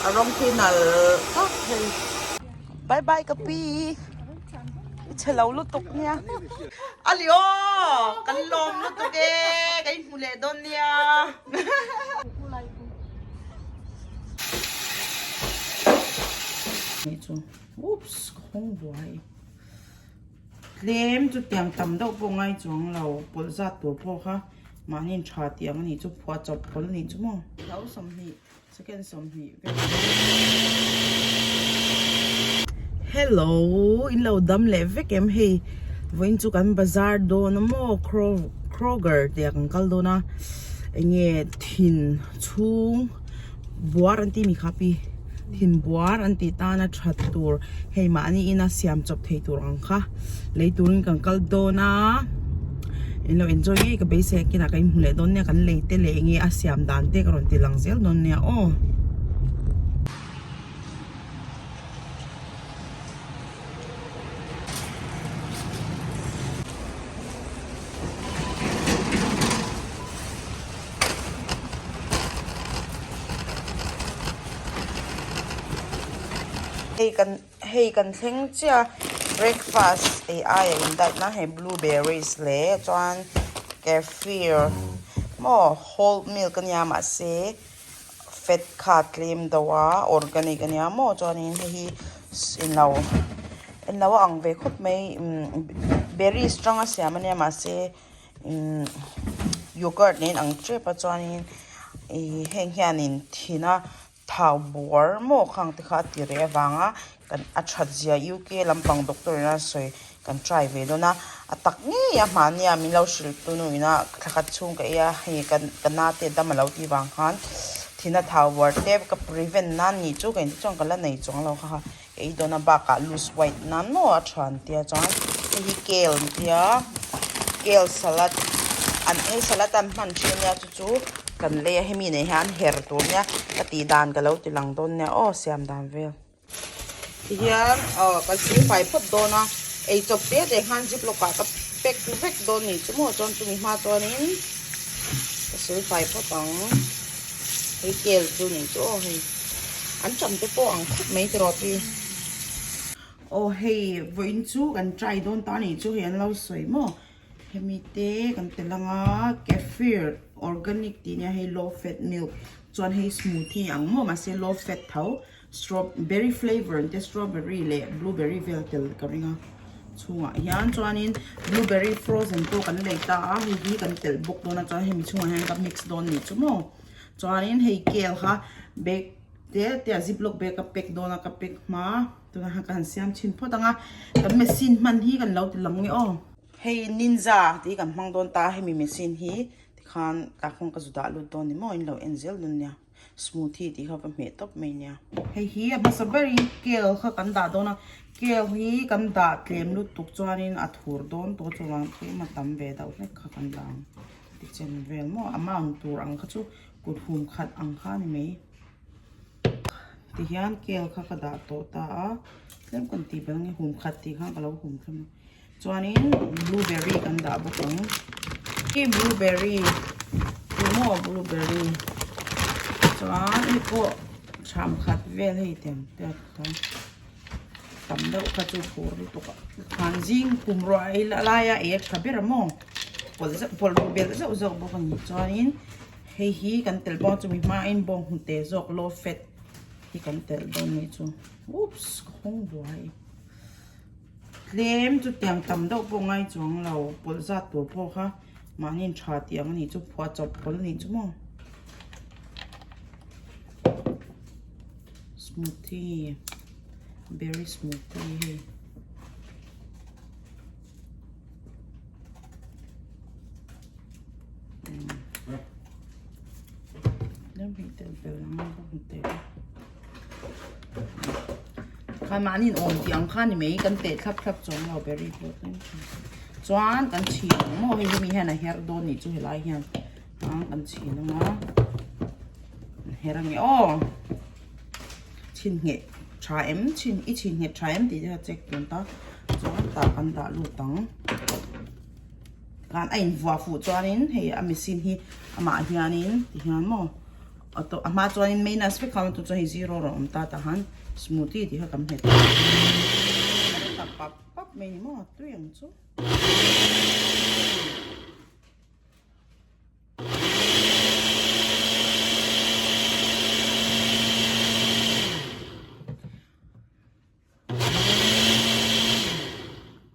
A rawng khi nalh tak hei. Bye bye ka pi. I chhe lo lutuk nia. Ali aw kan lawm lutuk e ka inhmu leh dawn nia. Oops ka hawng buai. Tlem chu tiang tam deuh pawh ngai chuang lo pawlh zat tur pawh kha mahni in tha tih ang a nih chu phuah chawp pawlh a nih chu maw. Hlo 20 second 20 vel. Hello in lo dam leh vek em hei vawiin chu kan bazar dawn a maw Kroger tih ah kan kal dawn a enge thin chhung buar an tih mi kha pi thin buar an tih tana that tur hei mahni ina siam chawp thei tur ang kha lei turin kan kal dawn a in lo enjoy ngei ka beisei a kinah ka inhmu leh dawn nia kan lei te leh enge a siam dan te ka rawn ti lang zel dawn nia aw. Hei kan hei kan thleng chiah a breakfast ei aia in diet na hei blueberries leh chuan kefir maw whole milk ania mahse fat kha tlem deuh a organic ania maw chuanin hei hi englo englo a ang ve khawp mai imm berries tanga siam ania mahse. Imm yogurt nen ang tep a chuanin ih heng hianin thina thau buar maw khang te kha a ti reh avanga kan a that zia UK lampang doctor in a sawi kan try ve dawn a a tak ngei a mahnia min lo hrilh tu nu ina thla khat chhung ka ei a hei ka ka na te dam a lo tih vang khan thina thau buar te ka prevent nan nih chu ka inti chuan ka la nei chuang lo kha kha ka ei dawn a bakah lose weight nan maw a tha an tia chuan hei hi kale an tia kale salad an hei salad an hman thin ania chu chu kan lei a hemi nei hian her tur nia ka tih dan ka lo ti lang dawn nia aw siam dan vel tihian aw ka silfai phawt dawn a eichawp te te khan ziplock ah ka pack vek dawn ni chu maw chuan chumi hma chuanin ka silfai phawt ang. Hei kel chu ni chu aw hei an tam te pawh ang khawp mai tiraw pi. Aw hei vawiin chu kan try dawn ta ni chu hei an lo sawi maw hemi te kan tel anga kefir organic tih nia hei low fat milk chuan hei smoothie ang maw mahse low fat tho strawberry flavour te strawberry leh blueberry vel tel ka ring a chhungah hian chuanin blueberry frozen pawh kan lei ta a hei hi kan telh bawk dawn a chuan hemi chhungah hian ka mix dawn ni chu maw chuanin hei kel kha bag te te a ziplock bag a pack dawn a ka pack hma tunah hian ka han siam chhin phawt ang a kan machine hman hi kan lo ti lang nge aw hei ninja tih hi kan hmang dawn ta a hemi machine hi tikhan kahkawng ka zu dah lut dawn ni maw in lo en zel dawn nia. Smoothie tih kha va hmeh tawp mai nia. Hei hi a hmasa berin kel kha kan dah dawn a, kel hi kan dah tlem lutuk chuanin a thur dawn tawh chuvang tlem a tam ve deuh hlek kha kan dah ang tichen vel maw amount tur ang kha chu kut hum khat ang kha a ni mai. Tihian kel kha ka dah tawh ta a, tlem kan tih belh ang e hum khat tih khan ka lo hum thlem a. Chuanin blueberry kan dah bawk ang. Khi blueberry tu maw blueberry chuan hei pawh ṭham khat vel hei tiang te a kha tam deuh kha chu phur lutuk a khan zing kum ruah ei laia ei a ṭha ber a maw pawlh zeuh pawlh ruh belh zeuh zeuh bawk a ni chuanin hei hi kan telh bawk a chumi hmain bawnghnute zawk low fat hi kan telh dawn a nih chu oops ka hawng buai. Tlem chu tiang tam deuh pawh ngai chuang lo pawlh zat tur pawh kha mahni in tha tih ang a nih chu phuah chawp pawlh a nih chu maw smoothie berry smoothie hei. Khan mahni in awm tih ang kha ni mai kan teh thlap thlap chuang lo berry pawh tlem chuan kan chhin ang maw hei hemi hian a her dawn nih chu helai hian a kan chhin ang a her ang e aw chhin ngheh tha em chhin i chhin nghet tha em tih te kha check tun ta chuan tah kan dah lut ang. Khan a invuah fuh chuanin hei a machine hi amah hianin ti hian maw. Auto a hma chuanin minus vek khan tu chuan hei zero rawn awm ta tah han smoothie tih kha kan hmet ta pap pap mai ni maw tui ang chu.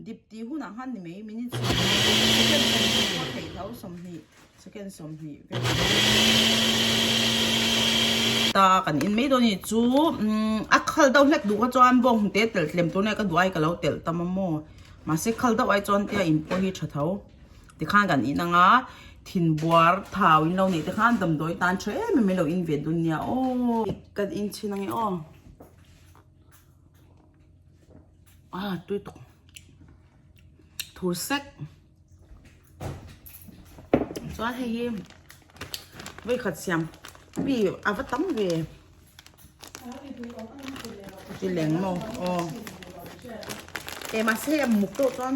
Dip tih hunah khan ni mai minute second 20 pawh theih tho 20 second 20 vel ta kan in mai dawn a ni chu a khal deuh hlek duh kha chuan bawng hnute telh tlem tur nge ka duh ai ka lo telh tam a maw mahse khal deuh ai chuan tia in pawh hi tha tho tikhan kan in anga thinbuar thau in lo neih te khan damdawi tan tha em em in lo in ve dun nia aw kan in chhin ange aw. Ah tui tuk thur sek chuan hei hi vawikhat siam mi a va tam ve ti leng maw aw e mahse hei a muk deuh chuan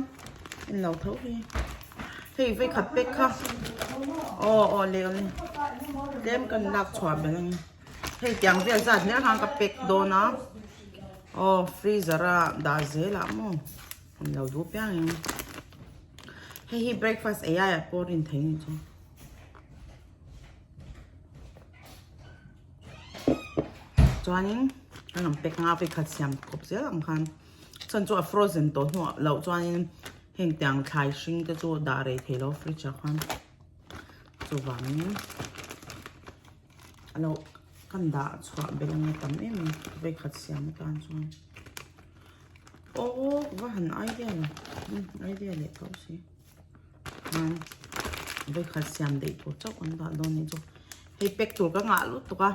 en lo tho hi hei vawikhat pek kha aw aw le awle tlem kan lak chhuah belh ang. Hei tiang vel zat hle khan ka pack dawn a aw freezer a dah zel ah maw an lo duh piang in hei hi breakfast ei ai ah pawh rin thei ni chu chuanin an rawn pack nga vekhat siam khawp zel ang khan chuan chu a frozen tawh hnuah loh chuanin heng tiang thlai hring te chu dah rei thei lo fridge ah khan chuvangin. Alo kan dah chhuah belh anga tam em em vawikhat siam atan chuan aw va han idea lo idea leh tho si khan vawikhat siam daih tur chauh kan dah dawn anih chu hei pack tur ka ngah lutuk a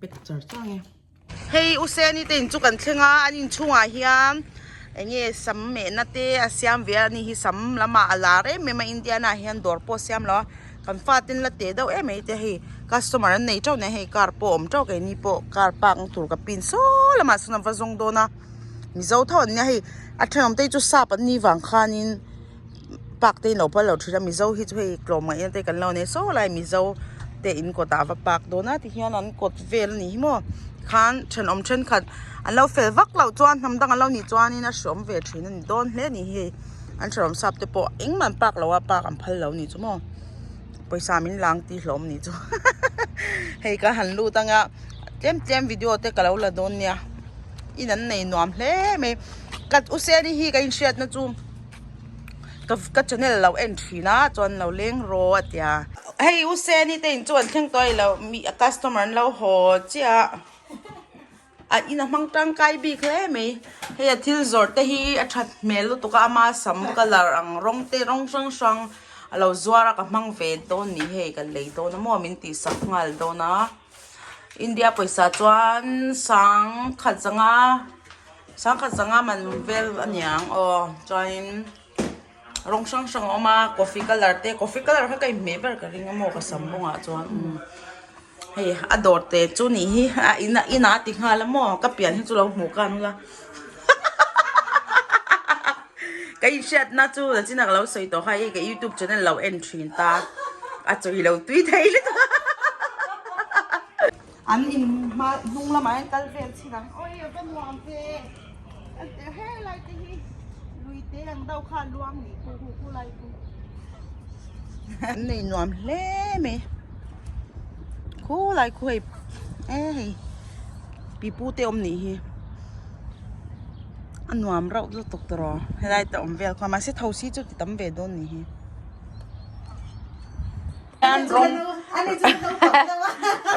pack char char ang e. Hei U Seni te in chu kan thleng a an inchhungah hian eng nge sam mehna te a siam ve a ni hi sam lamah a lar em em a Indiana ah hian dawr pawh a siam lo a kan fate in la teh deuh em mai te hei customer an nei teuh nen hei car pawh a awm teuh keini pawh car park na tur ka pin saw lamah sawn an va zawng dawn a mizo tho an nia hei a thenawm te hi chu sap an nih vang khanin park te in lo phal lo thin a mizo hi chu hei tlawm ngaihna te kan lo nei saw lai mizo te in kawt ah a va park dawn a tihian an kawt vel a ni hi maw khan thenawm thenkhat an lo fel vak loh chuan hnam dang an lo nih chuanin a hreawm ve thin a ni dawn hle a ni hi hei an thenawm sap te pawh engmah an park lo a park an phal lo a ni chu maw pawisa min lang tih hlawm a ni chu hei ka han lut anga tlem tlem video te ka lo la dawn nia in an nei nuam hle mai ka u seni hi ka inhriatna chu. Ka channel lo en thin a chuan lo leng rawh a tia. Hei u Seni te in chu an thleng tawh a ilo mi a customer an lo haw chiah a in a hmang tangkai bik hle mai hei a thil zawrh te hi a that hmel lutuk a ama sam colour ang rawng te rawng hrang hrang a lo zuar a ka hmang ve dawn ni hei ka lei dawn a maw min tih sak nghal dawn a India pawisa chuan sangkhat zanga. Sangkhat zanga man vel a niang aw chuanin rawng hrang hrang a awm a coffee colour te coffee colour kha ka inhmeh ber ka ring a maw ka sam bawngah chuan hei a dawr te chu nih hi a inah inah a ti nghal a maw ka pian hi chu lo hmuh khan ula ka inhriatna chu nachina ka lo sawi tawh kha hei ka youtube channel lo en thin ta a chawi lo tui thei lutuk a. An in hma hnung lamah hian kal vel chin ang awi a va nuam ve helai te hi lui te ang deuh kha a luang nih khu khu khu lai khu an nei nuam hle mai khu lai khu hei e hei pipu te awm nih hi a nuam reuh lutuk tawh helai te awm vel kha mahse thosi chu ti tam ve dawn nih hi.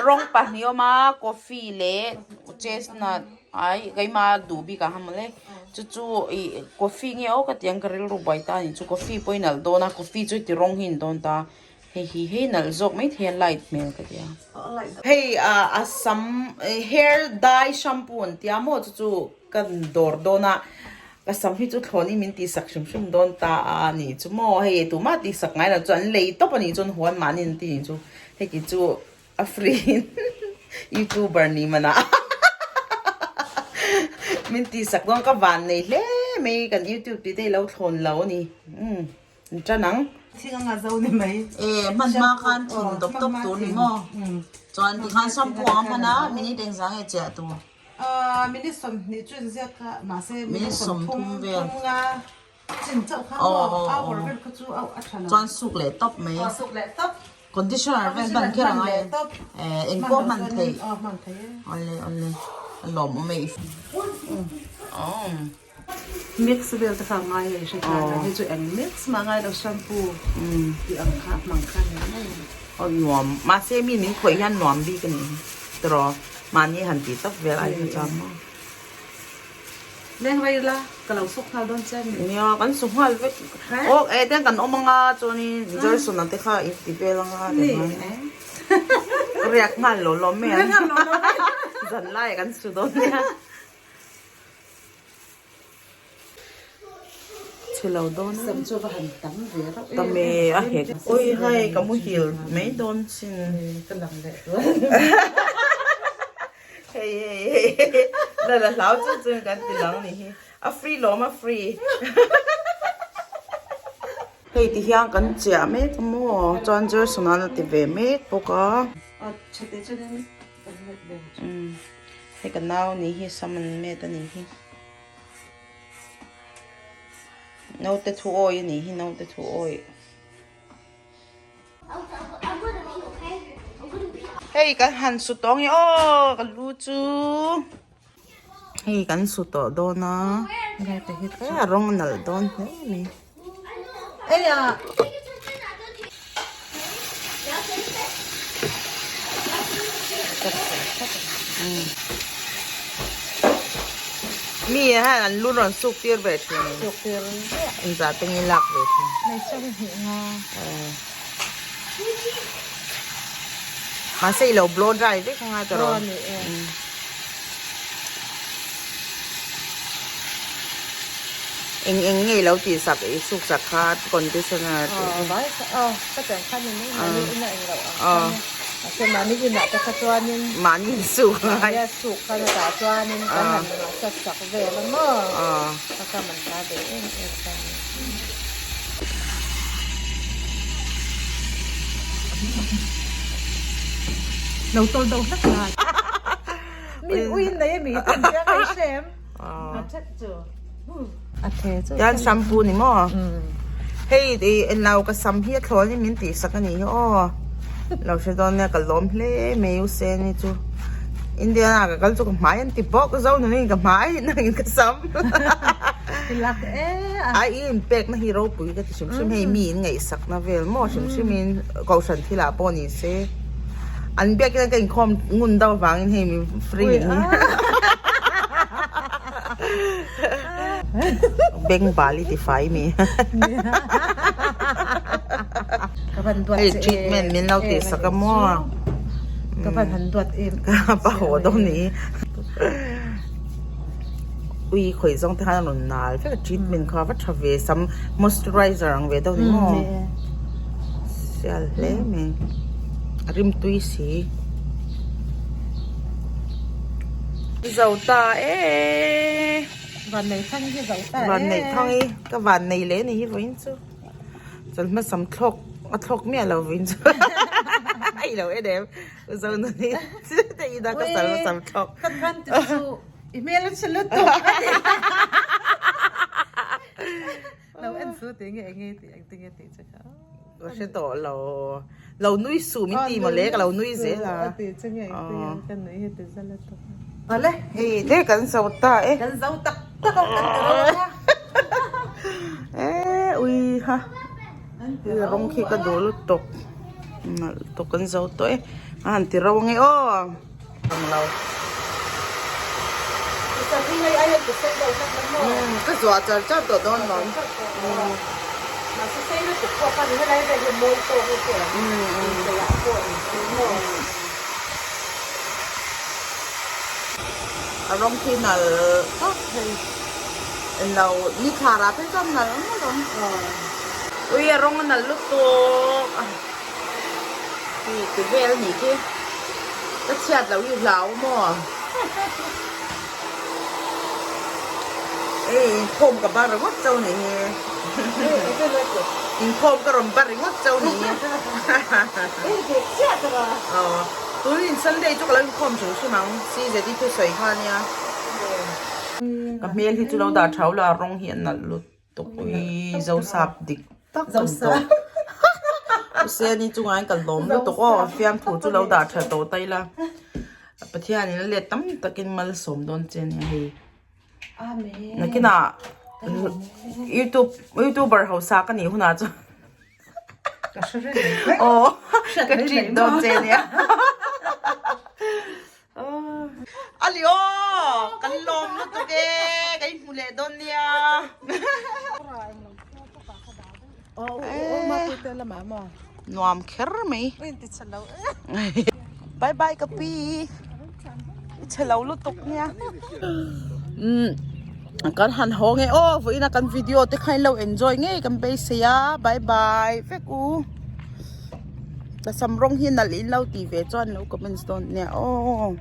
Rawng pahnih awm a coffee leh chestnut ai keimah duh bik ah khan mawle chu chu ih coffee nge aw ka ti ang ka rilru buai ta a ni chu coffee pawh i nalh dawn a coffee chu heti rawng hi a ni dawn ta hei hi hei nalh zawk maithei a light hmel ka ti a hei ah a sam hair dye shampoo an tia maw chu chu ka dawr dawn a. Ka sam hi chu thlawn in min tihsak hrim hrim dawn ta a nih chu maw hei tumah tihsak ngai lo chu an lei tawp a nih chuan huan mahni an ti nih chu hei ki chu a free in youtuber ni man a min tihsak dawn ka van nei hle mai kan youtube tih te hi lo thlawn lo a ni umm an tan ang. Thing anga zo ni mai. E hman hma khan thin dawp tawp tur ni maw? Chuan tikhan shampoo anga hman a minute engzah nge chiah tur? Minute 20 chu inziak kha mahse minute 30 vel nga chin chauh kha maw hour vel kha chu a tha lo. Chuan suk leh tawp mai. Suk leh tawp. Conditioner vel hman kher a ngai e engpawh hman theih. Awle awle a lawmawm e. Mix vel te kha a ngai hei hre khan a hei chu eng mix mah ngai lo shampoo tih ang kha hmang kha ni mai. Aw nuam mahse mi min khawih hian nuam bik a ni tiraw mahni han tih tak vel ai kha chuan maw. Leng rei la ka lo suk nghal dawn che a ni. Nia kan su nghal vek aw eh ten kan awm anga chuanin Joyson-a te kha i ti vel anga ti ngai riak nghal lo lawm mai ang zanlai kan su dawn nia. Chhe lo dawn a. Sam chu va han tam ve rauh em. Tam e a hek. Ui hai ka muhil mai dawn chin. Ka lang leh dawn. Hei hei hei la la hlau chu chu kan ti lang ni hi. A free lawm a free. Hei ti hian kan chiah mek a maw chuan Jerson a la ti ve mek bawk a. A chhe te chuanin kan let ve. Hei ka nau ni hi sam an met a nih hi. Naute thu awi a nih hi naute thu awi. Hei kan han su tawh ang e aw ka lu chu hei kan su tawh dawn a hei a rawng a nalh dawn hle mai. Mi hian an lu rawn suk tir ve thin engzah te nge lak ve thin mahse i lo blow dry vek anga tawh rawh. Eng eng nge i lo tih sak i suk sak kha conditioner tih Aw vai kha aw ka chen khan ni mai mahni ina eng loh ang kha nia mahse mahni inah te kha chuanin mahni in suk mahni a suk kha na tah chuanin kan han massage sak vel a maw ka ka man ta ve em em kha ni. Lo tawl do hlek la. Mi ui nei a mi ten chiang ai hrem. A that chu. A the chu. Tian shampoo ni maw? Hei i enlo ka sam hi a thlawn in min tih sak a nih hi aw. Lo hre dawn nia ka lawm hle mai u Seni chu. Indiana ka kal chu ka hmai an ti bawk zo nungin ka hmai nangin ka sam. Tilak e a. Ai i inpek na hi ropui ka ti hrim hrim hei mi in ngaihsak na vel maw hrim hrim in kohhran thil ah pawh ni se an biak in ka inkhawm ngun deuh avangin hei mi free in hi beng bal i ti fai mi hei treatment min lo tih sak a maw ka van han duat em pa haw dawn ni. Ui khawi zawng te khan a rawn nal vek a treatment kha va tha ve sam moisturizer ang ve deuh ni maw sial hle mai a rim tui si zo ta e van nei thang hi zo ta e van nei thang hi ka van nei leh ni hi vawiin chu chuan hmasam thlawk a thlawk miah lo vawiin chu a i lo en em. Zonuni te ina ka sal sam thlawk. Ka khan ti chu i hmel a chhe lutuk a ti. Lo en su ti nge enge ti eng ti nge ti che kha. Ka hre tawh lo. Lo nui su min ti mawle ka lo nui zel a. A ti che nge eng ti nge ka nui hi ti za lutuk. Awle. Hei te kan zo ta e. Kan zo tak tak a kan ti ro a. E ui ha. Rawng khi ka duh lutuk. Nalh tuk an zo tawh e a han ti ro ange aw ang lo ka zuah char char tawh dawn lo a rawng khi nalh tak hei englo ni thla rah phei chuan nalh ngawt ang ui a rawng a nalh lutuk a. Hi ti vel a nih khi ka chhiat loh hi hlau maw Ei inkhawm ka bar ringawt chauh ni hi. Inkhawm ka rawn bar ringawt chauh ni hi. Aw tunin Sunday chu ka lo inkhawm hrim hrim ang CZ i thusawi kha ania. Ka hmel hi chu lo dah thau la rawng hi a nalh lut tuk ui Zosap dik tak kan tawh. Useni chungah hian ka lawm lutuk aw fiamthu chu lo dah tha tawh ta ila. Pathianin a let tam takin malsawm dawn che ania hei. Nakinah youtube youtuber hausa ka nih hunah chuan aw ka treat dawn che nia Ali aw kan lawm lutuk e ka inhmu leh dawn nia nuam kher mai bye bye ka pi i chhe lo lutuk nia umm kan han haw nge aw vawiin a kan video te kha in lo enjoy ngei kan beisei a bye bye vek u ka sam rawng hi nalh in lo tih ve chuan lo comments dawn nia aw.